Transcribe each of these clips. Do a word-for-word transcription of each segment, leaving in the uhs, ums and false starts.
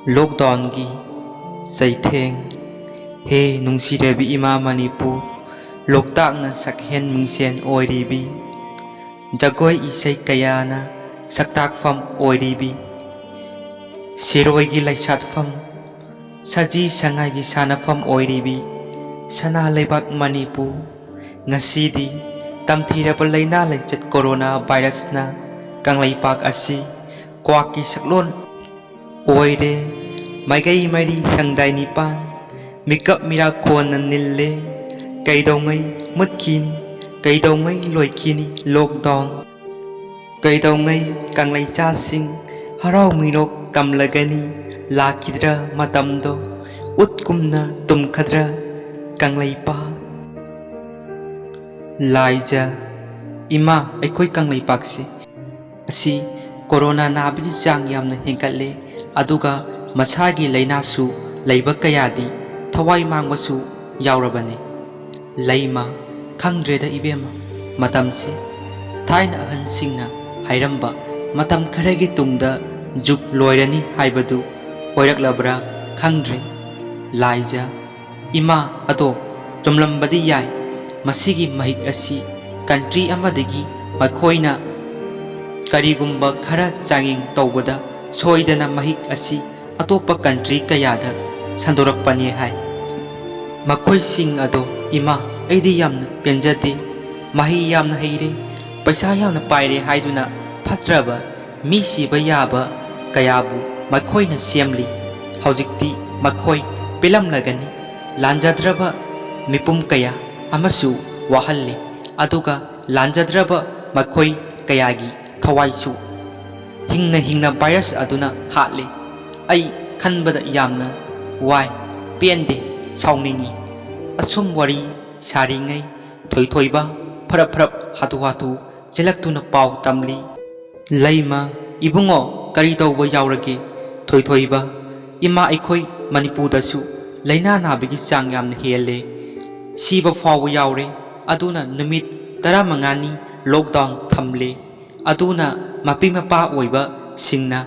ꯂꯣꯛꯗꯥꯎꯟꯒꯤ ꯆꯩꯊꯦꯡ꯫ ꯍꯦ ꯅꯨꯡꯁꯤꯔꯕꯤ ꯏꯃꯥ ꯃꯅꯤꯄꯨꯔ, ꯂꯣꯛꯇꯥꯛꯅ ꯁꯛꯍꯦꯟ ꯃꯤꯡꯁꯦꯟ ꯑꯣꯏꯔꯤꯕꯤ, ꯖꯒꯣꯏ ꯏꯁꯩ ꯀꯌꯥꯅ ꯁꯛꯇꯥꯛꯐꯝ ꯑꯣꯏꯔꯤꯕꯤ, ꯁꯤꯔꯣꯏꯒꯤ ꯂꯩꯁꯥꯠꯐꯝ, ꯁꯖꯤ ꯁꯉꯥꯏꯒꯤ ꯁꯥꯟꯅꯐꯝ ꯑꯣꯏꯔꯤꯕꯤ ꯁꯅꯥ ꯂꯩꯕꯥꯛ ꯃꯅꯤꯄꯨꯔ, ꯉꯁꯤꯗꯤ ꯇꯝꯊꯤꯔꯕ ꯂꯥꯏꯅꯥ ꯂꯥꯏꯆꯠ ꯀꯣꯔꯣꯅꯥ ꯚꯥꯏꯔꯁꯅ ꯀꯪꯂꯩꯄꯥꯛ ꯑꯁꯤ ꯀ꯭ꯋꯥꯛꯀꯤ ꯁꯛꯂꯣꯟ ꯑꯣꯏꯔꯦ꯫ ꯃꯥꯏꯀꯩ ꯃꯔꯤ ꯁꯪꯗꯥꯏ ꯅꯤꯄꯥꯟ, ꯃꯤꯀꯞ ꯃꯤꯔꯥ ꯈꯣꯟꯅ ꯅꯤꯜꯂꯦ꯫ ꯀꯩꯗꯧꯉꯩ ꯃꯨꯠꯈꯤꯅꯤ, ꯀꯩꯗꯧꯉꯩ ꯂꯣꯏꯈꯤꯅꯤ ꯂꯣꯛꯗꯥꯎꯟ? ꯀꯩꯗꯧꯉꯩ ꯀꯪꯂꯩꯆꯥꯁꯤꯡ ꯍꯔꯥꯎ ꯃꯤꯅꯣꯛ ꯇꯝꯂꯒꯅꯤ? ꯂꯥꯛꯈꯤꯗ꯭ꯔꯥ ꯃꯇꯝꯗꯣ? ꯎꯠꯀꯨꯝꯅ ꯇꯨꯝꯈꯗ꯭ꯔꯥ ꯀꯪꯂꯩꯄꯥꯛ? ꯂꯥꯏꯖ, ꯏꯃꯥ, ꯑꯩꯈꯣꯏ ꯀꯪꯂꯩꯄꯥꯛꯁꯤ ꯑꯁꯤ ꯀꯣꯔꯣꯅꯥ ꯅꯥꯕꯒꯤ ꯆꯥꯡ ꯌꯥꯝꯅ ꯍꯦꯟꯒꯠꯂꯦ, ꯑꯗꯨꯒ ꯃꯁꯥꯒꯤ ꯂꯥꯏꯅꯥꯁꯨ ꯂꯩꯕ ꯀꯌꯥꯗꯤ ꯊꯋꯥꯏ ꯃꯥꯡꯕꯁꯨ ꯌꯥꯎꯔꯕꯅꯤ꯫ ꯂꯩꯃ, ꯈꯪꯗ꯭ꯔꯦꯗ ꯏꯕꯦꯝꯃ, ꯃꯇꯝꯁꯤ꯫ ꯊꯥꯏꯅ ꯑꯍꯟꯁꯤꯡꯅ ꯍꯥꯏꯔꯝꯕ ꯃꯇꯝ ꯈꯔꯒꯤ ꯇꯨꯡꯗ ꯖꯨꯛ ꯂꯣꯏꯔꯅꯤ ꯍꯥꯏꯕꯗꯨ ꯑꯣꯏꯔꯛꯂꯕ꯭ꯔꯥ ꯈꯪꯗ꯭ꯔꯦ꯫ ꯂꯥꯏꯖ, ꯏꯃꯥ, ꯑꯗꯣ ꯆꯨꯝꯂꯝꯕꯗꯤ ꯌꯥꯏ꯫ ꯃꯁꯤꯒꯤ ꯃꯍꯤꯛ ꯑꯁꯤ ꯀꯟꯇ꯭ꯔꯤ ꯑꯃꯗꯒꯤ ꯃꯈꯣꯏꯅ ꯀꯔꯤꯒꯨꯝꯕ ꯈꯔ ꯆꯥꯡꯌꯦꯡ ꯇꯧꯕꯗ ꯁꯣꯏꯗꯅ ꯃꯍꯤꯛ ꯑꯁꯤ ꯑꯇꯣꯞꯄ ꯀꯟꯇ꯭ꯔꯤ ꯀꯌꯥꯗ ꯁꯟꯗꯣꯔꯛꯄꯅꯤ ꯍꯥꯏ꯫ ꯃꯈꯣꯏꯁꯤꯡ ꯑꯗꯣ, ꯏꯃꯥ, ꯑꯩꯗꯤ ꯌꯥꯝꯅ ꯄꯦꯟꯖꯗꯦ꯫ ꯃꯍꯩ ꯌꯥꯝꯅ ꯍꯩꯔꯦ, ꯄꯩꯁꯥ ꯌꯥꯝꯅ ꯄꯥꯏꯔꯦ ꯍꯥꯏꯗꯨꯅ ꯐꯠꯇ꯭ꯔꯕ ꯃꯤ ꯁꯤꯕ ꯌꯥꯕ ꯀꯌꯥꯕꯨ ꯃꯈꯣꯏꯅ ꯁꯦꯝꯂꯤ꯫ ꯍꯧꯖꯤꯛꯇꯤ ꯃꯈꯣꯏ ꯄꯦꯜꯂꯝꯂꯒꯅꯤ꯫ ꯂꯥꯟꯖꯗ꯭ꯔꯕ ꯃꯤꯄꯨꯝ ꯀꯌꯥ ꯑꯃꯁꯨ ꯋꯥꯍꯜꯂꯤ, ꯑꯗꯨꯒ ꯂꯥꯟꯖꯗ꯭ꯔꯕ ꯃꯈꯣꯏ ꯀꯌꯥꯒꯤ ꯊꯋꯥꯏꯁꯨ ꯍꯤꯡꯅ ꯍꯤꯡꯅ ꯚꯥꯏꯔꯁ ꯑꯗꯨꯅ ꯍꯥꯠꯂꯤ꯫ ꯑꯩ ꯈꯟꯕꯗ ꯌꯥꯝꯅ ꯋꯥꯏ, ꯄꯦꯟꯗꯦ, ꯁꯥꯎꯅꯤꯡꯏ꯫ ꯑꯁꯨꯝ ꯋꯥꯔꯤ ꯁꯥꯔꯤꯉꯩ ꯊꯣꯏꯊꯣꯏꯕ ꯐꯔꯞ ꯐꯔꯞ ꯍꯥꯊꯨ ꯍꯥꯊꯨ ꯆꯦꯜꯂꯛꯇꯨꯅ ꯄꯥꯎ ꯇꯝꯂꯤ꯫ ꯂꯩꯃ, ꯏꯕꯨꯡꯉꯣ, ꯀꯔꯤ ꯇꯧꯕ ꯌꯥꯎꯔꯒꯦ? ꯊꯣꯏꯊꯣꯏꯕ, ꯏꯃꯥ, ꯑꯩꯈꯣꯏ ꯃꯅꯤꯄꯨꯔꯗꯁꯨ ꯂꯥꯏꯅꯥ ꯅꯥꯕꯒꯤ ꯆꯥꯡ ꯌꯥꯝꯅ ꯍꯦꯜꯂꯦ꯫ ꯁꯤꯕ ꯐꯥꯎꯕ ꯌꯥꯎꯔꯦ꯫ ꯑꯗꯨꯅ ꯅꯨꯃꯤꯠ ꯇꯔꯥꯃꯉꯥꯅꯤ ꯂꯣꯛꯗꯥꯎꯟ ꯊꯝꯂꯦ꯫ ꯑꯗꯨꯅ ꯃꯄꯤ ꯃꯄꯥ ꯑꯣꯏꯕꯁꯤꯡꯅ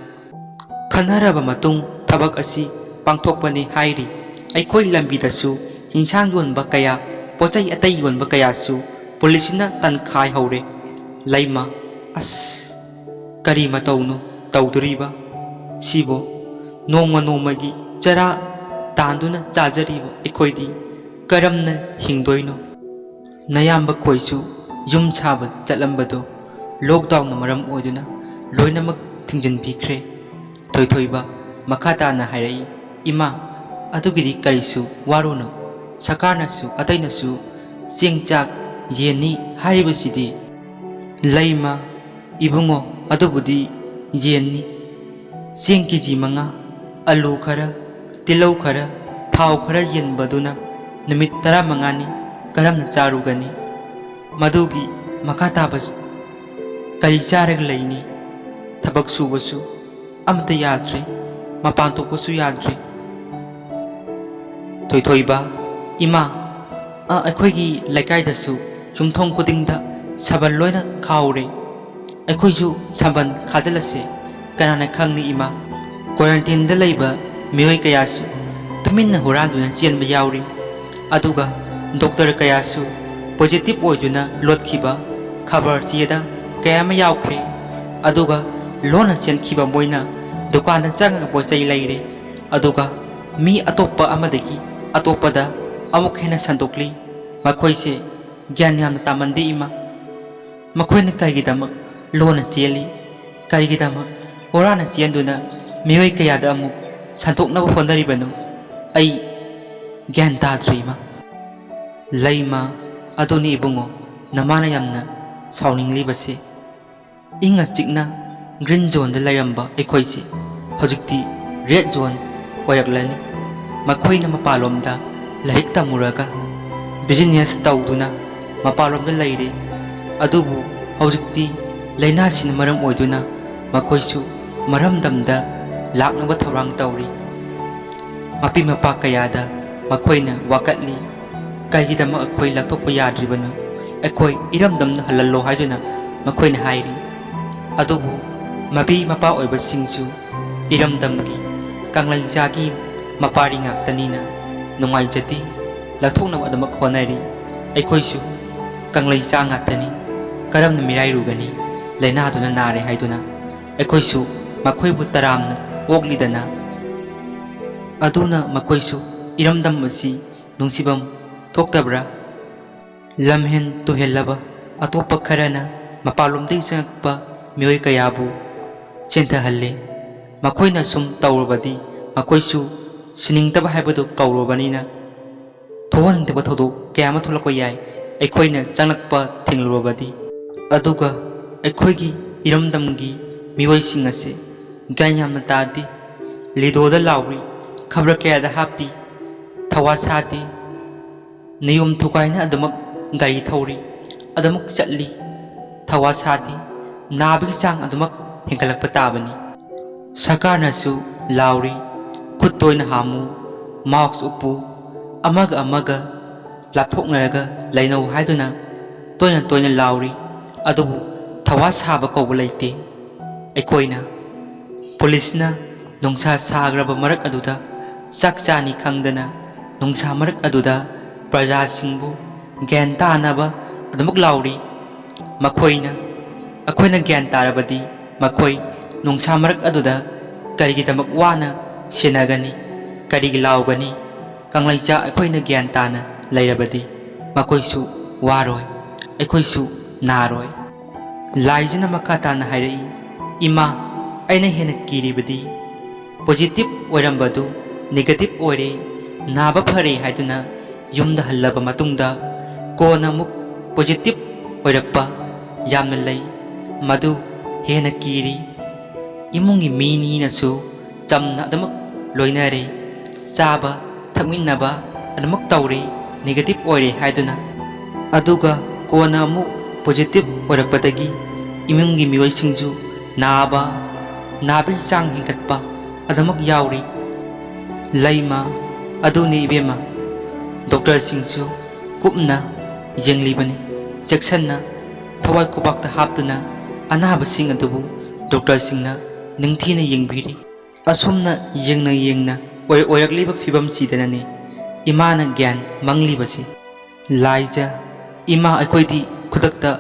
ꯈꯟꯅꯔꯕ ꯃꯇꯨꯡ ꯊꯕꯛ ꯑꯁꯤ ꯄꯥꯡꯊꯣꯛꯄꯅꯤ ꯍꯥꯏꯔꯤ꯫ ꯑꯩꯈꯣꯏ ꯂꯝꯕꯤꯗꯁꯨ ꯍꯤꯟꯁꯥꯡ ꯌꯣꯟꯕ ꯀꯌꯥ, ꯄꯣꯠꯆꯩ ꯑꯇꯩ ꯌꯣꯟꯕ ꯀꯌꯥꯁꯨ ꯄꯨꯂꯤꯁꯁꯤꯅ ꯇꯥꯟꯈꯥꯏꯍꯧꯔꯦ꯫ ꯂꯩꯃ, ꯑꯁ, ꯀꯔꯤ ꯃꯇꯧꯅꯣ ꯇꯧꯗꯣꯔꯤꯕ ꯁꯤꯕꯣ? ꯅꯣꯡꯃ ꯅꯣꯡꯃꯒꯤ ꯆꯔꯥ ꯇꯥꯟꯗꯨꯅ ꯆꯥꯖꯔꯤꯕ ꯑꯩꯈꯣꯏꯗꯤ ꯀꯔꯝꯅ ꯍꯤꯡꯗꯣꯏꯅꯣ? ꯅꯌꯥꯝꯕ ꯈꯣꯏꯁꯨ ꯌꯨꯝ ꯁꯥꯕ ꯆꯠꯂꯝꯕꯗꯣ ꯂꯣꯛꯗꯥꯎꯟꯅ ꯃꯔꯝ ꯑꯣꯏꯗꯨꯅ ꯂꯣꯏꯅꯃꯛ ꯊꯤꯡꯖꯤꯟꯕꯤꯈ꯭ꯔꯦ꯫ ꯊꯣꯏꯊꯣꯏꯕ ꯃꯈꯥ ꯇꯥꯅ ꯍꯥꯏꯔꯛꯏ, "ꯏꯃꯥ, ꯑꯗꯨꯒꯤꯗꯤ ꯀꯔꯤꯁꯨ ꯋꯥꯔꯨꯅꯨ꯫ ꯁꯔꯀꯥꯔꯅꯁꯨ ꯑꯇꯩꯅꯁꯨ ꯆꯦꯡ ꯆꯥꯛ ꯌꯦꯟꯅꯤ ꯍꯥꯏꯔꯤꯕꯁꯤꯗꯤ"꯫ ꯂꯩꯃ, ꯏꯕꯨꯡꯉꯣ, ꯑꯗꯨꯕꯨꯗꯤ ꯌꯦꯟꯅꯤ꯫ ꯆꯦꯡ ꯀꯦ ꯖꯤ ꯃꯉꯥ, ꯑꯂꯨ ꯈꯔ, ꯇꯤꯜꯍꯧ ꯈꯔ, ꯊꯥꯎ ꯈꯔ ꯌꯦꯟꯕꯗꯨꯅ ꯅꯨꯃꯤꯠ ꯇꯔꯥꯃꯉꯥꯅꯤ ꯀꯔꯝꯅ ꯆꯥꯔꯨꯒꯅꯤ? ꯃꯗꯨꯒꯤ ꯃꯈꯥ ꯇꯥꯕ ꯀꯔꯤ ꯆꯥꯔꯒ ꯂꯩꯅꯤ? ꯊꯕꯛ ꯁꯨꯕꯁꯨ ꯑꯃꯠꯇ ꯌꯥꯗ꯭ꯔꯦ, ꯃꯄꯥꯟ ꯊꯣꯛꯄꯁꯨ ꯌꯥꯗ꯭ꯔꯦ꯫ ꯊꯣꯏꯊꯣꯏꯕ, ꯏꯃꯥ, ꯑ, ꯑꯩꯈꯣꯏꯒꯤ ꯂꯩꯀꯥꯏꯗꯁꯨ ꯌꯨꯝꯊꯣꯡ ꯈꯨꯗꯤꯡꯗ ꯁꯥꯕꯜ ꯂꯣꯏꯅ ꯈꯥꯎꯔꯦ꯫ ꯑꯩꯈꯣꯏꯁꯨ ꯁꯥꯕꯜ ꯈꯥꯖꯤꯜꯂꯁꯦ꯫ ꯀꯅꯥꯅ ꯈꯪꯅꯤ ꯏꯃꯥ? ꯀ꯭ꯋꯥꯔꯦꯟꯇꯤꯟꯗ ꯂꯩꯕ ꯃꯤꯑꯣꯏ ꯀꯌꯥꯁꯨ ꯇꯨꯃꯤꯟꯅ ꯍꯨꯔꯥꯟꯗꯨꯅ ꯆꯦꯟꯕ ꯌꯥꯎꯔꯤ꯫ ꯑꯗꯨꯒ ꯗꯣꯛꯇꯔ ꯀꯌꯥꯁꯨ ꯄꯣꯖꯤꯇꯤꯚ ꯑꯣꯏꯗꯨꯅ ꯂꯣꯠꯈꯤꯕ ꯈꯕꯔ ꯆꯦꯗ ꯀꯌꯥ ꯑꯃ ꯌꯥꯎꯈ꯭ꯔꯦ꯫ ꯑꯗꯨꯒ ꯂꯣꯟꯅ ꯆꯦꯟꯈꯤꯕ ꯃꯣꯏꯅ ꯗꯨꯀꯥꯟꯗ ꯆꯪꯉꯒ ꯄꯣꯠ ꯆꯩ ꯂꯩꯔꯦ꯫ ꯑꯗꯨꯒ ꯃꯤ ꯑꯇꯣꯞꯄ ꯑꯃꯗꯒꯤ ꯑꯇꯣꯞꯄꯗ ꯑꯃꯨꯛ ꯍꯦꯟꯅ ꯁꯟꯗꯣꯛꯂꯤ꯫ ꯃꯈꯣꯏꯁꯦ ꯒ꯭ꯌꯥꯟ ꯌꯥꯝꯅ ꯇꯥꯃꯟꯗꯦ ꯏꯃꯥ꯫ ꯃꯈꯣꯏꯅ ꯀꯔꯤꯒꯤꯗꯃꯛ ꯂꯣꯟꯅ ꯆꯦꯜꯂꯤ? ꯀꯔꯤꯒꯤꯗꯃꯛ ꯍꯨꯔꯥꯟꯅ ꯆꯦꯟꯗꯨꯅ ꯃꯤꯑꯣꯏ ꯀꯌꯥꯗ ꯑꯃꯨꯛ ꯁꯟꯗꯣꯛꯅꯕ ꯍꯣꯠꯅꯔꯤꯕꯅꯣ? ꯑꯩ ꯒ꯭ꯌꯥꯟ ꯇꯥꯗ꯭ꯔꯦ ꯏꯃꯥ꯫ ꯂꯩꯃ, ꯑꯗꯨꯅꯤ ꯏꯕꯨꯡꯉꯣ, ꯅꯃꯥꯅ ꯌꯥꯝꯅ ꯁꯥꯎꯅꯤꯡꯂꯤꯕꯁꯦ꯫ ꯏꯪꯅ ꯆꯤꯛꯅ ꯒ꯭ꯔꯤꯟ ꯖꯣꯟꯗ ꯂꯩꯔꯝꯕ ꯑꯩꯈꯣꯏꯁꯤ ꯍꯧꯖꯤꯛꯇꯤ ꯔꯦꯗ ꯖꯣꯟ ꯑꯣꯏꯔꯛꯂꯅꯤ꯫ ꯃꯈꯣꯏꯅ ꯃꯄꯥꯟꯂꯣꯝꯗ ꯂꯥꯏꯔꯤꯛ ꯇꯝꯃꯨꯔꯒ ꯕꯤꯖꯤꯅꯦꯁ ꯇꯧꯗꯨꯅ ꯃꯄꯥꯟꯂꯣꯝꯗ ꯂꯩꯔꯦ꯫ ꯑꯗꯨꯕꯨ ꯍꯧꯖꯤꯛꯇꯤ ꯂꯥꯏꯅꯥꯁꯤꯅ ꯃꯔꯝ ꯑꯣꯏꯗꯨꯅ ꯃꯈꯣꯏꯁꯨ ꯃꯔꯝꯗꯝꯗ ꯂꯥꯛꯅꯕ ꯊꯧꯔꯥꯡ ꯇꯧꯔꯤ꯫ ꯃꯄꯤ ꯃꯄꯥ ꯀꯌꯥꯗ ꯃꯈꯣꯏꯅ ꯋꯥꯀꯠꯂꯤ꯫ ꯀꯩꯒꯤꯗꯃꯛ ꯑꯩꯈꯣꯏ ꯂꯥꯛꯊꯣꯛꯄ ꯌꯥꯗ꯭ꯔꯤꯕꯅꯣ? ꯑꯩꯈꯣꯏ ꯏꯔꯝꯗꯝꯗ ꯍꯜꯍꯜꯂꯣ ꯍꯥꯏꯗꯨꯅ ꯃꯈꯣꯏꯅ ꯍꯥꯏꯔꯤ꯫ ꯑꯗꯨꯕꯨ ꯃꯄꯤ ꯃꯄꯥ ꯑꯣꯏꯕꯁꯤꯡꯁꯨ ꯏꯔꯝꯗꯝꯒꯤ ꯀꯪꯂꯩꯖꯥꯒꯤ ꯃꯄꯥꯔꯤ ꯉꯥꯛꯇꯅꯤꯅ ꯅꯨꯡꯉꯥꯏꯖꯗꯦ, ꯂꯧꯊꯣꯛꯅꯕ ꯑꯗꯨꯃꯛ ꯍꯣꯠꯅꯔꯤ꯫ ꯑꯩꯈꯣꯏꯁꯨ ꯀꯪꯂꯩꯖꯥ ꯉꯥꯛꯇꯅꯤ, ꯀꯔꯝꯅ ꯃꯤꯔꯥꯏꯔꯨꯒꯅꯤ? ꯂꯥꯏꯅꯥꯗꯨꯅ ꯅꯥꯔꯦ ꯍꯥꯏꯗꯨꯅ ꯑꯩꯈꯣꯏꯁꯨ ꯃꯈꯣꯏꯕꯨ ꯇꯔꯥꯝꯅ ꯑꯣꯛꯂꯤꯗꯅ꯫ ꯑꯗꯨꯅ ꯃꯈꯣꯏꯁꯨ ꯏꯔꯝꯗꯝ ꯑꯁꯤ ꯅꯨꯡꯁꯤꯐꯝ ꯊꯣꯛꯇꯕ꯭ꯔꯥ? ꯂꯝꯍꯦꯟ ꯇꯨꯍꯦꯜꯂꯕ ꯑꯇꯣꯞꯄ ꯈꯔꯅ ꯃꯄꯥꯟꯂꯣꯝꯗꯒꯤ ꯆꯪꯂꯛꯄ ꯃꯤꯑꯣꯏ ꯀꯌꯥꯕꯨ ꯆꯦꯟꯊꯍꯜꯂꯦ꯫ ꯃꯈꯣꯏꯅ ꯁꯨꯝ ꯇꯧꯔꯕꯗꯤ ꯃꯈꯣꯏꯁꯨ ꯁꯤꯅꯤꯡꯗꯕ ꯍꯥꯏꯕꯗꯨ ꯀꯧꯔꯕꯅꯤꯅ ꯊꯣꯛꯍꯟꯅꯤꯡꯗꯕ ꯊꯧꯗꯣꯛ ꯀꯌꯥ ꯑꯃ ꯊꯣꯛꯂꯛꯄ ꯌꯥꯏ, ꯑꯩꯈꯣꯏꯅ ꯆꯪꯂꯛꯄ ꯊꯤꯡꯂꯨꯔꯕꯗꯤ꯫ ꯑꯗꯨꯒ ꯑꯩꯈꯣꯏꯒꯤ ꯏꯔꯝꯗꯝꯒꯤ ꯃꯤꯑꯣꯏꯁꯤꯡ ꯑꯁꯤ ꯒ꯭ꯌꯥꯟ ꯌꯥꯝꯅ ꯇꯥꯗꯦ꯫ ꯂꯤꯗꯣꯗ ꯂꯥꯎꯔꯤ, ꯈꯕꯔ ꯀꯌꯥꯗ ꯍꯥꯞꯄꯤ, ꯊꯋꯥ ꯁꯥꯗꯦ꯫ ꯅꯤꯌꯣꯝ ꯊꯨꯒꯥꯏꯅ ꯑꯗꯨꯃꯛ ꯒꯥꯔꯤ ꯊꯧꯔꯤ, ꯑꯗꯨꯃꯛ ꯆꯠꯂꯤ, ꯊꯋꯥ ꯁꯥꯗꯦ꯫ ꯅꯥꯕꯒꯤ ꯆꯥꯡ ꯑꯗꯨꯃꯛ ꯍꯦꯟꯒꯠꯂꯛꯄ ꯇꯥꯕꯅꯤ꯫ ꯁꯔꯀꯥꯔꯅꯁꯨ ꯂꯥꯎꯔꯤ, "ꯈꯨꯠ ꯇꯣꯏꯅ ꯍꯥꯝꯃꯨ, ꯃꯥꯁ꯭ꯛ ꯎꯞꯄꯨ, ꯑꯃꯒ ꯑꯃꯒ ꯂꯥꯞꯊꯣꯛꯅꯔꯒ ꯂꯩꯅꯧ" ꯍꯥꯏꯗꯨꯅ ꯇꯣꯏꯅ ꯇꯣꯏꯅ ꯂꯥꯎꯔꯤ꯫ ꯑꯗꯨꯕꯨ ꯊꯋꯥ ꯁꯥꯕ ꯀꯧꯕ ꯂꯩꯇꯦ꯫ ꯑꯩꯈꯣꯏꯅ, ꯄꯨꯂꯤꯁꯅ ꯅꯨꯡꯁꯥ ꯁꯥꯈ꯭ꯔꯕ ꯃꯔꯛ ꯑꯗꯨꯗ ꯆꯥꯛ ꯆꯥꯅꯤ ꯈꯪꯗꯅ ꯅꯨꯡꯁꯥ ꯃꯔꯛ ꯑꯗꯨꯗ ꯄ꯭ꯔꯖꯥꯁꯤꯡꯕꯨ ꯒ꯭ꯌꯥꯟ ꯇꯥꯅꯕ ꯑꯗꯨꯃꯛ ꯂꯥꯎꯔꯤ꯫ ꯃꯈꯣꯏꯅ, ꯑꯩꯈꯣꯏꯅ ꯒ꯭ꯌꯥꯟ ꯇꯥꯔꯕꯗꯤ ꯃꯈꯣꯏ ꯅꯨꯡꯁꯥ ꯃꯔꯛ ꯑꯗꯨꯗ ꯀꯔꯤꯒꯤꯗꯃꯛ ꯋꯥꯅ ꯁꯦꯟꯅꯒꯅꯤ? ꯀꯔꯤꯒꯤ ꯂꯥꯎꯒꯅꯤ? ꯀꯪꯂꯩꯖꯥ ꯑꯩꯈꯣꯏꯅ ꯒ꯭ꯌꯥꯟ ꯇꯥꯅ ꯂꯩꯔꯕꯗꯤ ꯃꯈꯣꯏꯁꯨ ꯋꯥꯔꯣꯏ, ꯑꯩꯈꯣꯏꯁꯨ ꯅꯥꯔꯣꯏ꯫ ꯂꯥꯏꯖꯅ ꯃꯈꯥ ꯇꯥꯅ ꯍꯥꯏꯔꯛꯏ, "ꯏꯃꯥ, ꯑꯩꯅ ꯍꯦꯟꯅ ꯀꯤꯔꯤꯕꯗꯤ ꯄꯣꯖꯤꯇꯤꯚ ꯑꯣꯏꯔꯝꯕꯗꯨ ꯅꯦꯒꯦꯇꯤꯚ ꯑꯣꯏꯔꯦ, ꯅꯥꯕ ꯐꯔꯦ ꯍꯥꯏꯗꯨꯅ ꯌꯨꯝꯗ ꯍꯜꯂꯕ ꯃꯇꯨꯡꯗ ꯀꯣꯟꯅ ꯑꯃꯨꯛ ꯄꯣꯖꯤꯇꯤꯚ ꯑꯣꯏꯔꯛꯄ ꯌꯥꯝꯅ ꯂꯩ꯫ ꯃꯗꯨ ꯍꯦꯟꯅ ꯀꯤꯔꯤ꯫ ꯏꯃꯨꯡꯒꯤ ꯃꯤꯅꯤꯅꯁꯨ ꯆꯝꯅ ꯑꯗꯨꯃꯛ ꯂꯣꯏꯅꯔꯦ, ꯆꯥꯕ ꯊꯛꯃꯤꯟꯅꯕ ꯑꯗꯨꯃꯛ ꯇꯧꯔꯦ, ꯅꯦꯒꯦꯇꯤꯚ ꯑꯣꯏꯔꯦ ꯍꯥꯏꯗꯨꯅ꯫ ꯑꯗꯨꯒ ꯀꯣꯟꯅ ꯑꯃꯨꯛ ꯄꯣꯖꯤꯇꯤꯚ ꯑꯣꯏꯔꯛꯄꯗꯒꯤ ꯏꯃꯨꯡꯒꯤ ꯃꯤꯑꯣꯏꯁꯤꯡꯁꯨ ꯅꯥꯕ, ꯅꯥꯕꯒꯤ ꯆꯥꯡ ꯍꯦꯟꯒꯠꯄ ꯑꯗꯨꯃꯛ ꯌꯥꯎꯔꯤ"꯫ ꯂꯩꯃ, ꯑꯗꯨꯅꯤ ꯏꯕꯦꯝꯃ, ꯗꯣꯛꯇꯔꯁꯤꯡꯁꯨ ꯀꯨꯞꯅ ꯌꯦꯡꯂꯤꯕꯅꯤ, ꯆꯦꯛꯁꯟꯅ ꯊꯋꯥꯏ ꯈꯨꯕꯥꯛꯇ ꯍꯥꯞꯇꯨꯅ ꯑꯅꯥꯕꯁꯤꯡ ꯑꯗꯨꯕꯨ ꯗꯣꯛꯇꯔꯁꯤꯡꯅ ꯅꯤꯡꯊꯤꯅ ꯌꯦꯡꯕꯤꯔꯤ꯫ ꯑꯁꯨꯝꯅ ꯌꯦꯡꯅ ꯌꯦꯡꯅ ꯑꯣꯏ-, ꯑꯣꯏꯔꯛꯂꯤꯕ ꯐꯤꯕꯝꯁꯤꯗꯅꯅꯤ ꯏꯃꯥꯅ ꯒ꯭ꯌꯥꯟ ꯃꯪꯂꯤꯕꯁꯤ꯫ "ꯂꯥꯏꯖ, ꯏꯃꯥ, ꯑꯩꯈꯣꯏꯗꯤ ꯈꯨꯗꯛꯇ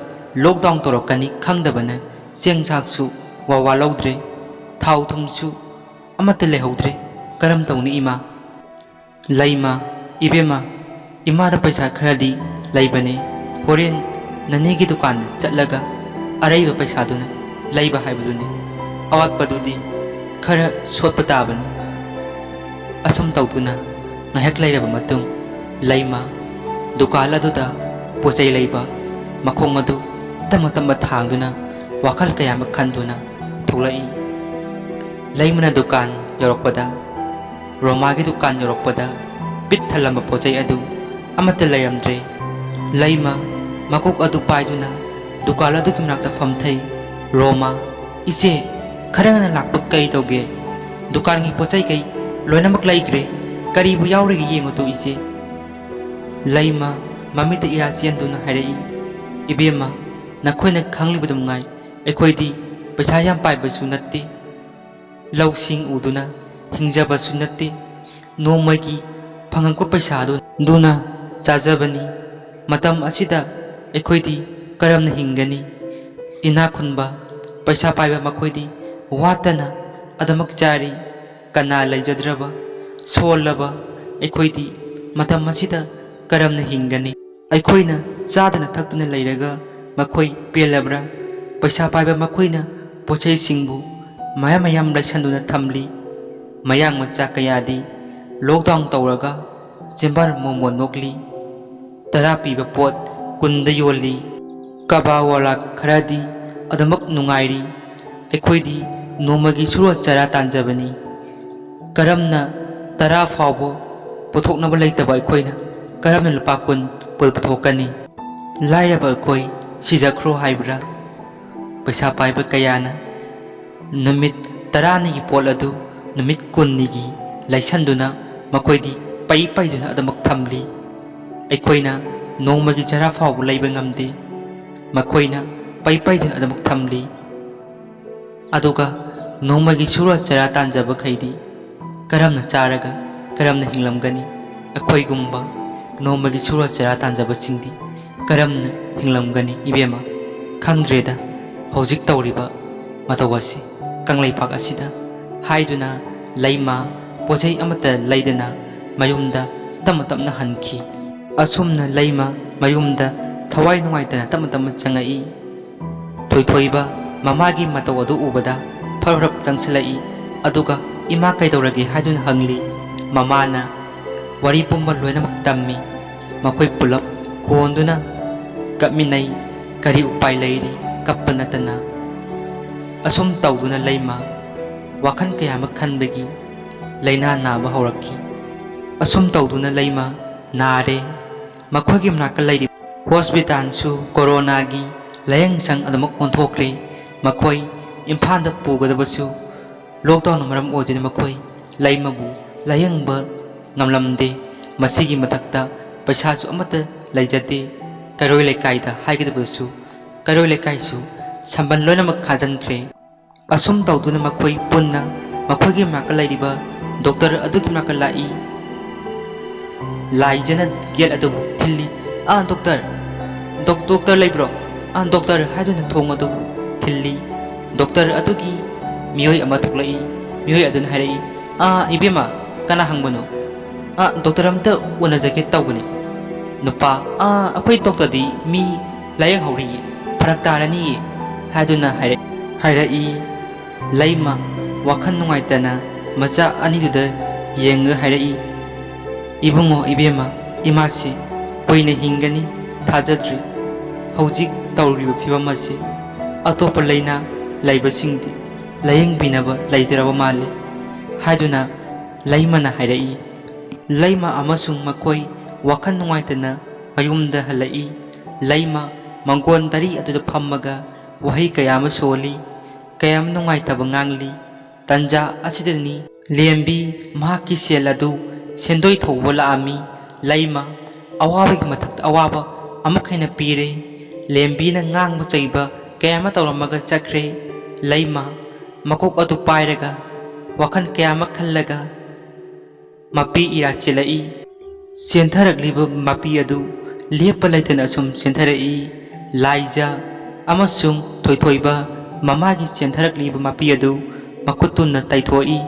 lockdown ꯇꯧꯔꯛꯀꯅꯤ ꯈꯪꯗꯕꯅ ꯆꯦꯡ ꯆꯥꯛꯁꯨ ꯋꯥ ꯋꯥ ꯂꯧꯗ꯭ꯔꯦ, ꯊꯥꯎ ꯊꯨꯝꯁꯨ ꯑꯃꯠꯇ ꯂꯩꯍꯧꯗ꯭ꯔꯦ꯫ ꯀꯔꯝ ꯇꯧꯅꯤ ꯏꯃꯥ?" "ꯂꯩꯃ, ꯏꯕꯦꯝꯃ, ꯏꯃꯥꯗ ꯄꯩꯁꯥ ꯈꯔꯗꯤ ꯂꯩꯕꯅꯦ꯫ ꯍꯣꯔꯦꯟ ꯅꯅꯦꯒꯤ ꯗꯨꯀꯥꯟꯗ ꯆꯠꯂꯒ ꯑꯔꯩꯕ ꯄꯩꯁꯥꯗꯨꯅ ꯂꯩꯕ ꯍꯥꯏꯕꯗꯨꯅꯤ꯫ ꯑꯋꯥꯠꯄꯗꯨꯗꯤ ꯈꯔ ꯁꯣꯠꯄ ꯇꯥꯕꯅꯤ꯫" ꯑꯁꯨꯝ ꯇꯧꯗꯨꯅ ꯉꯥꯏꯍꯥꯛ ꯂꯩꯔꯕ ꯃꯇꯨꯡ, ꯂꯩꯃ ꯗꯨꯀꯥꯟ ꯑꯗꯨꯗ ꯄꯣꯠ ꯆꯩ ꯂꯩꯕ ꯃꯈꯣꯡ ꯑꯗꯨ ꯇꯞꯅ ꯇꯞꯅ ꯊꯥꯡꯗꯨꯅ ꯋꯥꯈꯜ ꯀꯌꯥ ꯑꯃ ꯈꯟꯗꯨꯅ ꯊꯣꯛꯂꯛꯏ꯫ ꯂꯩꯃꯅ ꯗꯨꯀꯥꯟ ꯌꯧꯔꯛꯄꯗ, ꯔꯣꯃꯥꯒꯤ ꯗꯨꯀꯥꯟ ꯌꯧꯔꯛꯄꯗ ꯄꯤꯛ ꯊꯜꯂꯝꯕ ꯄꯣꯠ ꯆꯩ ꯑꯗꯨ ꯑꯃꯠꯇ ꯂꯩꯔꯝꯗ꯭ꯔꯦ꯫ ꯂꯩꯃ ꯃꯀꯣꯛ ꯑꯗꯨ ꯄꯥꯏꯗꯨꯅ ꯗꯨꯀꯥꯟ ꯑꯗꯨꯒꯤ ꯃꯅꯥꯛꯇ ꯐꯝꯊꯩ꯫ "ꯔꯣꯃꯥ, ꯏꯆꯦ, ꯈꯔ ꯉꯟꯅ ꯂꯥꯛꯄ ꯀꯩ ꯇꯧꯒꯦ? ꯗꯨꯀꯥꯟꯒꯤ ꯄꯣꯠ ꯆꯩꯈꯩ ꯂꯣꯏꯅꯃꯛ ꯂꯩꯈ꯭ꯔꯦ꯫ ꯀꯔꯤꯕꯨ ꯌꯥꯎꯔꯤꯒꯦ ꯌꯦꯡꯉꯨ ꯇꯣ, ꯏꯆꯦ꯫" ꯂꯩꯃ ꯃꯃꯤꯠꯇ ꯏꯔꯥ ꯆꯦꯟꯗꯨꯅ ꯍꯥꯏꯔꯛꯏ, "ꯏꯕꯦꯝꯃ, ꯅꯈꯣꯏꯅ ꯈꯪꯂꯤꯕꯗꯨ ꯃꯉꯥꯏ, ꯑꯩꯈꯣꯏꯗꯤ ꯄꯩꯁꯥ ꯌꯥꯝ ꯄꯥꯏꯕꯁꯨ ꯅꯠꯇꯦ, ꯂꯧꯁꯤꯡ ꯎꯗꯨꯅ ꯍꯤꯡꯖꯕꯁꯨ ꯅꯠꯇꯦ, ꯅꯣꯡꯃꯒꯤ ꯐꯪꯉꯛꯄ ꯄꯩꯁꯥꯗꯨ-, ꯗꯨꯅ ꯆꯥꯖꯕꯅꯤ꯫ ꯃꯇꯝ ꯑꯁꯤꯗ ꯑꯩꯈꯣꯏꯗꯤ ꯀꯔꯝꯅ ꯍꯤꯡꯒꯅꯤ? ꯏꯅꯥꯛ ꯈꯨꯟꯕ, ꯄꯩꯁꯥ ꯄꯥꯏꯕ ꯃꯈꯣꯏꯗꯤ ꯋꯥꯠꯇꯅ ꯑꯗꯨꯃꯛ ꯆꯥꯔꯤ꯫ ꯀꯅꯥ ꯂꯩꯖꯗ꯭ꯔꯕ, ꯁꯣꯜꯂꯕ ꯑꯩꯈꯣꯏꯗꯤ ꯃꯇꯝ ꯑꯁꯤꯗ ꯀꯔꯝꯅ ꯍꯤꯡꯒꯅꯤ? ꯑꯩꯈꯣꯏꯅ ꯆꯥꯗꯅ ꯊꯛꯇꯨꯅ ꯂꯩꯔꯒ ꯃꯈꯣꯏ ꯄꯦꯜꯂꯕ꯭ꯔꯥ? ꯄꯩꯁꯥ ꯄꯥꯏꯕ ꯃꯈꯣꯏꯅ ꯄꯣꯠꯆꯩꯁꯤꯡꯕꯨ ꯃꯌꯥꯝ ꯃꯌꯥꯝ ꯂꯩꯁꯟꯗꯨꯅ ꯊꯝꯂꯤ꯫ ꯃꯌꯥꯡ ꯃꯆꯥ ꯀꯌꯥꯗꯤ lockdown ꯇꯧꯔꯒ ꯆꯤꯝꯕꯥꯜ ꯃꯣꯃꯣꯟ ꯅꯣꯛꯂꯤ꯫ ꯇꯔꯥ ꯄꯤꯕ ꯄꯣꯠ ꯀꯨꯟꯗ ꯌꯣꯜꯂꯤ꯫ ꯀꯕꯥꯋꯥꯂꯥ ꯈꯔꯗꯤ ꯑꯗꯨꯃꯛ ꯅꯨꯡꯉꯥꯏꯔꯤ꯫ ꯑꯩꯈꯣꯏꯗꯤ ꯅꯣꯡꯃꯒꯤ ꯁꯨꯔ ꯆꯔꯥ ꯇꯥꯟꯖꯕꯅꯤ꯫ ꯀꯔꯝꯅ ꯇꯔꯥ ꯐꯥꯎꯕ ꯄꯨꯊꯣꯛꯅꯕ ꯂꯩꯇꯕ ꯑꯩꯈꯣꯏꯅ ꯀꯔꯝꯅ ꯂꯨꯄꯥ ꯀꯨꯟ ꯄꯨꯊꯣꯛꯀꯅꯤ? ꯂꯥꯏꯔꯕ ꯑꯩꯈꯣꯏ ꯁꯤꯖꯈ꯭ꯔꯣ ꯍꯥꯏꯕ꯭ꯔꯥ?" ꯄꯩꯁꯥ ꯄꯥꯏꯕ ꯀꯌꯥꯅ ꯅꯨꯃꯤꯠ ꯇꯔꯥꯅꯤꯒꯤ ꯄꯣꯠ ꯑꯗꯨ ꯅꯨꯃꯤꯠ ꯀꯨꯟꯅꯤꯒꯤ ꯂꯩꯁꯟꯗꯨꯅ ꯃꯈꯣꯏꯗꯤ ꯄꯩ ꯄꯩꯗꯨꯅ ꯑꯗꯨꯃꯛ ꯊꯝꯂꯤ꯫ ꯑꯩꯈꯣꯏꯅ ꯅꯣꯡꯃꯒꯤ ꯆꯔꯥ ꯐꯥꯎꯕ ꯂꯩꯕ ꯉꯝꯗꯦ꯫ ꯃꯈꯣꯏꯅ ꯄꯩ ꯄꯩꯗꯨꯅ ꯑꯗꯨꯃꯛ ꯊꯝꯂꯤ꯫ ꯑꯗꯨꯒ ꯅꯣꯡꯃꯒꯤ ꯁꯨꯔ ꯆꯔꯥ ꯇꯥꯟꯖꯕꯈꯩꯗꯤ ꯀꯔꯝꯅ ꯆꯥꯔꯒ ꯀꯔꯝꯅ ꯍꯤꯡꯂꯝꯒꯅꯤ? ꯑꯩꯈꯣꯏꯒꯨꯝꯕ ꯅꯣꯡꯃꯒꯤ ꯁꯨꯔ ꯆꯔꯥ ꯇꯥꯟꯖꯕꯁꯤꯡꯗꯤ ꯀꯔꯝꯅ ꯍꯤꯡꯂꯝꯒꯅꯤ ꯏꯕꯦꯝꯃ? ꯈꯪꯗ꯭ꯔꯦꯗ ꯍꯧꯖꯤꯛ ꯇꯧꯔꯤꯕ ꯃꯇꯧ ꯑꯁꯤ ꯀꯪꯂꯩꯄꯥꯛ ꯑꯁꯤꯗ꯫ ꯍꯥꯏꯗꯨꯅ ꯂꯩꯃ ꯄꯣꯠꯆꯩ ꯑꯃꯠꯇ ꯂꯩꯗꯅ ꯃꯌꯨꯝꯗ ꯇꯞꯅ ꯇꯞꯅ ꯍꯟꯈꯤ꯫ ꯑꯁꯨꯝꯅ ꯂꯩꯃ ꯃꯌꯨꯝꯗ ꯊꯋꯥꯏ ꯅꯨꯡꯉꯥꯏꯇꯅ ꯇꯞꯅ ꯇꯞꯅ ꯆꯪꯉꯛꯏ꯫ ꯊꯣꯏꯊꯣꯏꯕ ꯃꯃꯥꯒꯤ ꯃꯇꯧ ꯑꯗꯨ ꯎꯕꯗ ꯐꯔꯞ ꯐꯔꯞ ꯆꯪꯁꯤꯜꯂꯛꯏ꯫ ꯑꯗꯨꯒ "ꯏꯃꯥ, ꯀꯩꯗꯧꯔꯒꯦ?" ꯍꯥꯏꯗꯨꯅ ꯍꯪꯂꯤ꯫ ꯃꯃꯥꯅ ꯋꯥꯔꯤ ꯄꯨꯝꯕ ꯂꯣꯏꯅꯃꯛ ꯇꯝꯃꯤ꯫ ꯃꯈꯣꯏ ꯄꯨꯂꯞ ꯀꯣꯟꯗꯨꯅ ꯀꯞꯃꯤꯟꯅꯩ꯫ ꯀꯔꯤ ꯎꯄꯥꯏ ꯂꯩꯔꯤ? ꯀꯞꯄ ꯅꯠꯇꯅ꯫ ꯑꯁꯨꯝ ꯇꯧꯗꯨꯅ ꯂꯩꯃ ꯋꯥꯈꯜ ꯀꯌꯥ ꯑꯃ ꯈꯟꯕꯒꯤ ꯂꯥꯏꯅꯥ ꯅꯥꯕ ꯍꯧꯔꯛꯈꯤ꯫ ꯑꯁꯨꯝ ꯇꯧꯗꯨꯅ ꯂꯩꯃ ꯅꯥꯔꯦ꯫ ꯃꯈꯣꯏꯒꯤ ꯃꯅꯥꯛꯇ ꯂꯩꯔꯤꯕ ꯍꯣꯁꯄꯤꯇꯥꯜꯁꯨ ꯀꯣꯔꯣꯅꯥꯒꯤ ꯂꯥꯌꯦꯡꯁꯪ ꯑꯗꯨꯃꯛ ꯑꯣꯟꯊꯣꯛꯈ꯭ꯔꯦ꯫ ꯃꯈꯣꯏ ꯏꯝꯐꯥꯜꯗ ꯄꯨꯒꯗꯕꯁꯨ ꯂꯣꯛꯗꯥꯎꯟꯅ ꯃꯔꯝ ꯑꯣꯏꯗꯨꯅ ꯃꯈꯣꯏ ꯂꯩꯃꯕꯨ ꯂꯥꯌꯦꯡꯕ ꯉꯝꯂꯝꯗꯦ꯫ ꯃꯁꯤꯒꯤ ꯃꯊꯛꯇ ꯄꯩꯁꯥꯁꯨ ꯑꯃꯠꯇ ꯂꯩꯖꯗꯦ꯫ ꯀꯩꯔꯣꯏ ꯂꯩꯀꯥꯏꯗ ꯍꯥꯏꯒꯗꯕꯁꯨ ꯀꯩꯔꯣꯏ ꯂꯩꯀꯥꯏꯁꯨ ꯁꯝꯕꯟ ꯂꯣꯏꯅꯃꯛ ꯈꯥꯖꯤꯟꯈ꯭ꯔꯦ꯫ ꯑꯁꯨꯝ ꯇꯧꯗꯨꯅ ꯃꯈꯣꯏ ꯄꯨꯟꯅ ꯃꯈꯣꯏꯒꯤ ꯃꯅꯥꯛꯇ ꯂꯩꯔꯤꯕ ꯗꯣꯛꯇꯔ ꯑꯗꯨꯒꯤ ꯃꯅꯥꯛꯇ ꯂꯥꯛꯏ꯫ ꯂꯥꯏꯖꯅ ꯒꯦꯠ ꯑꯗꯨꯕꯨ ꯊꯤꯜꯂꯤ꯫ "ꯑꯥ, ꯗꯣꯛꯇꯔ! ꯗꯣꯛ-, ꯗꯣꯛꯇꯔ ꯂꯩꯕ꯭ꯔꯣ? ꯑꯥ, ꯗꯣꯛꯇꯔ!" ꯍꯥꯏꯗꯨꯅ ꯊꯣꯡ ꯑꯗꯨꯕꯨ ꯊꯤꯜꯂꯤ꯫ ꯗꯣꯛꯇꯔ ꯑꯗꯨꯒꯤ ꯃꯤꯑꯣꯏ ꯑꯃ ꯊꯣꯛꯂꯛꯏ꯫ ꯃꯤꯑꯣꯏ ꯑꯗꯨꯅ ꯍꯥꯏꯔꯛꯏ, "ꯑꯥ, ꯏꯕꯦꯝꯃ, ꯀꯅꯥ ꯍꯪꯕꯅꯣ?" "ꯑꯥ, ꯗꯣꯛꯇꯔ ꯑꯝꯇ ꯎꯅꯖꯒꯦ ꯇꯧꯕꯅꯤ꯫" ꯅꯨꯄꯥ, "ꯑꯥ, ꯑꯩꯈꯣꯏ ꯗꯣꯛꯇꯔꯗꯤ ꯃꯤ ꯂꯥꯌꯦꯡꯍꯧꯔꯤꯌꯦ, ꯐꯔꯛ ꯇꯥꯔꯅꯤꯌꯦ" ꯍꯥꯏꯗꯨꯅ ꯍꯥꯏꯔꯛ-, ꯍꯥꯏꯔꯛꯏ꯫ ꯂꯩꯃ ꯋꯥꯈꯜ ꯅꯨꯡꯉꯥꯏꯇꯅ ꯃꯆꯥ ꯑꯅꯤꯗꯨꯗ ꯌꯦꯡꯉꯒ ꯍꯥꯏꯔꯛꯏ, "ꯏꯕꯨꯡꯉꯣ, ꯏꯕꯦꯝꯃ, ꯏꯃꯥꯁꯤ ꯀꯨꯏꯅ ꯍꯤꯡꯒꯅꯤ ꯊꯥꯖꯗ꯭ꯔꯤ꯫ ꯍꯧꯖꯤꯛ ꯇꯧꯔꯤꯕ ꯐꯤꯕꯝ ꯑꯁꯤ ꯑꯇꯣꯞꯄ ꯂꯥꯏꯅꯥ ꯂꯩꯕꯁꯤꯡꯗꯤ ꯂꯥꯌꯦꯡꯕꯤꯅꯕ ꯂꯩꯇ꯭ꯔꯕ ꯃꯥꯜꯂꯤ" ꯍꯥꯏꯗꯨꯅ ꯂꯩꯃꯅ ꯍꯥꯏꯔꯛꯏ꯫ ꯂꯩꯃ ꯑꯃꯁꯨꯡ ꯃꯈꯣꯏ ꯋꯥꯈꯜ ꯅꯨꯡꯉꯥꯏꯇꯅ ꯃꯌꯨꯝꯗ ꯍꯜꯂꯛꯏ꯫ ꯂꯩꯃ ꯃꯪꯒꯣꯟ ꯗꯥꯔꯤ ꯑꯗꯨꯗ ꯐꯝꯃꯒ ꯋꯥꯍꯩ ꯀꯌꯥ ꯑꯃ ꯁꯣꯜꯂꯤ, ꯀꯌꯥ ꯑꯃ ꯅꯨꯡꯉꯥꯏꯇꯕ ꯉꯥꯡꯂꯤ꯫ ꯇꯟꯖꯥ ꯑꯁꯤꯗꯅꯤ ꯂꯦꯝꯕꯤ ꯃꯍꯥꯛꯀꯤ ꯁꯦꯜ ꯑꯗꯨ ꯁꯦꯟꯗꯣꯏ ꯊꯧꯕ ꯂꯥꯛꯂꯝꯃꯤ꯫ ꯂꯩꯃ ꯑꯋꯥꯕꯒꯤ ꯃꯊꯛꯇ ꯑꯋꯥꯕ ꯑꯃꯨꯛ ꯍꯦꯟꯅ ꯄꯤꯔꯦ꯫ ꯂꯦꯝꯕꯤꯅ ꯉꯥꯡꯕ ꯆꯩꯕ ꯀꯌꯥ ꯑꯃ ꯇꯧꯔꯝꯃꯒ ꯆꯠꯈ꯭ꯔꯦ꯫ ꯂꯩꯃ ꯃꯀꯣꯛ ꯑꯗꯨ ꯄꯥꯏꯔꯒ ꯋꯥꯈꯜ ꯀꯌꯥ ꯑꯃ ꯈꯜꯂꯒ ꯃꯄꯤ ꯏꯔꯥ ꯆꯦꯜꯂꯛꯏ꯫ ꯆꯦꯟꯊꯔꯛꯂꯤꯕ ꯃꯄꯤ ꯑꯗꯨ ꯂꯦꯞꯄ ꯂꯩꯇꯅ ꯑꯁꯨꯝ ꯆꯦꯟꯊꯔꯛꯏ꯫ ꯂꯥꯏꯖ ꯑꯃꯁꯨꯡ ꯊꯣꯏꯊꯣꯏꯕ ꯃꯃꯥꯒꯤ ꯆꯦꯟꯊꯔꯛꯂꯤꯕ ꯃꯄꯤ ꯑꯗꯨ ꯃꯈꯨꯠ ꯇꯨꯝꯅ ꯇꯩꯊꯣꯛꯏ꯫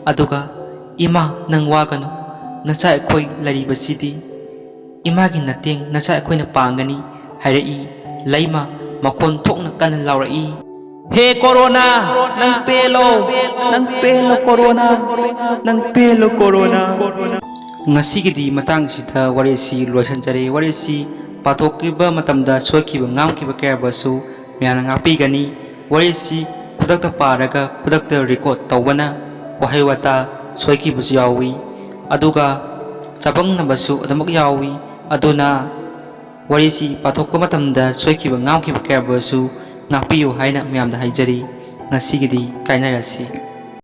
ꯑꯗꯨꯒ, "ꯏꯃꯥ, ꯅꯪ ꯋꯥꯒꯅꯨ, ꯅꯆꯥ ꯑꯩꯈꯣꯏ ꯂꯩꯔꯤꯕꯁꯤꯗꯤ꯫ ꯏꯃꯥꯒꯤ ꯃꯇꯦꯡ ꯅꯆꯥ ꯑꯩꯈꯣꯏꯅ ꯄꯥꯡꯒꯅꯤ" ꯍꯥꯏꯔꯛꯏ꯫ ꯂꯩꯃ ꯃꯈꯣꯟ ꯊꯣꯛꯅ ꯀꯟꯅ ꯂꯥꯎꯔꯛꯏ, "ꯍꯦ ꯀꯣꯔꯣꯅꯥ, ꯅꯪ ꯄꯦꯜꯂꯣ, ꯅꯪ ꯄꯦꯜꯂꯣ ꯀꯣꯔꯣꯅꯥ, ꯅꯪ ꯄꯦꯜꯂꯣ ꯀꯣꯔꯣꯅꯥ"꯫ ꯉꯁꯤꯒꯤꯗꯤ ꯃꯇꯥꯡꯁꯤꯗ ꯋꯥꯔꯤꯁꯤ ꯂꯣꯏꯁꯤꯟꯖꯔꯦ꯫ ꯋꯥꯔꯤꯁꯤ ꯄꯥꯊꯣꯛꯈꯤꯕ ꯃꯇꯝꯗ ꯁꯣꯏꯈꯤꯕ ꯉꯥꯝꯈꯤꯕ ꯀꯌꯥꯕꯨꯁꯨ ꯃꯌꯥꯝꯅ ꯉꯥꯛꯄꯤꯒꯅꯤ꯫ ꯋꯥꯔꯤꯁꯤ ꯈꯨꯗꯛꯇ ꯄꯥꯔꯒ ꯈꯨꯗꯛꯇ ꯔꯦꯀꯣꯔꯠ ꯇꯧꯕꯅ ꯋꯥꯍꯩ ꯋꯥꯇꯥ ꯁꯣꯏꯈꯤꯕꯁꯨ ꯌꯥꯎꯏ꯫ ꯑꯗꯨꯒ ꯆꯃꯝꯅꯕꯁꯨ ꯑꯗꯨꯃꯛ ꯌꯥꯎꯏ꯫ ꯑꯗꯨꯅ ꯋꯥꯔꯤꯁꯤ ꯄꯥꯊꯣꯛꯄ ꯃꯇꯝꯗ ꯁꯣꯏꯈꯤꯕ ꯉꯥꯝꯈꯤꯕ ꯀꯌꯥꯕꯨꯁꯨ ꯉꯥꯛꯄꯤꯌꯨ ꯍꯥꯏꯅ ꯃꯌꯥꯝꯗ ꯍꯥꯏꯖꯔꯤ꯫ ꯉꯁꯤꯒꯤꯗꯤ ꯀꯥꯏꯅꯔꯁꯤ꯫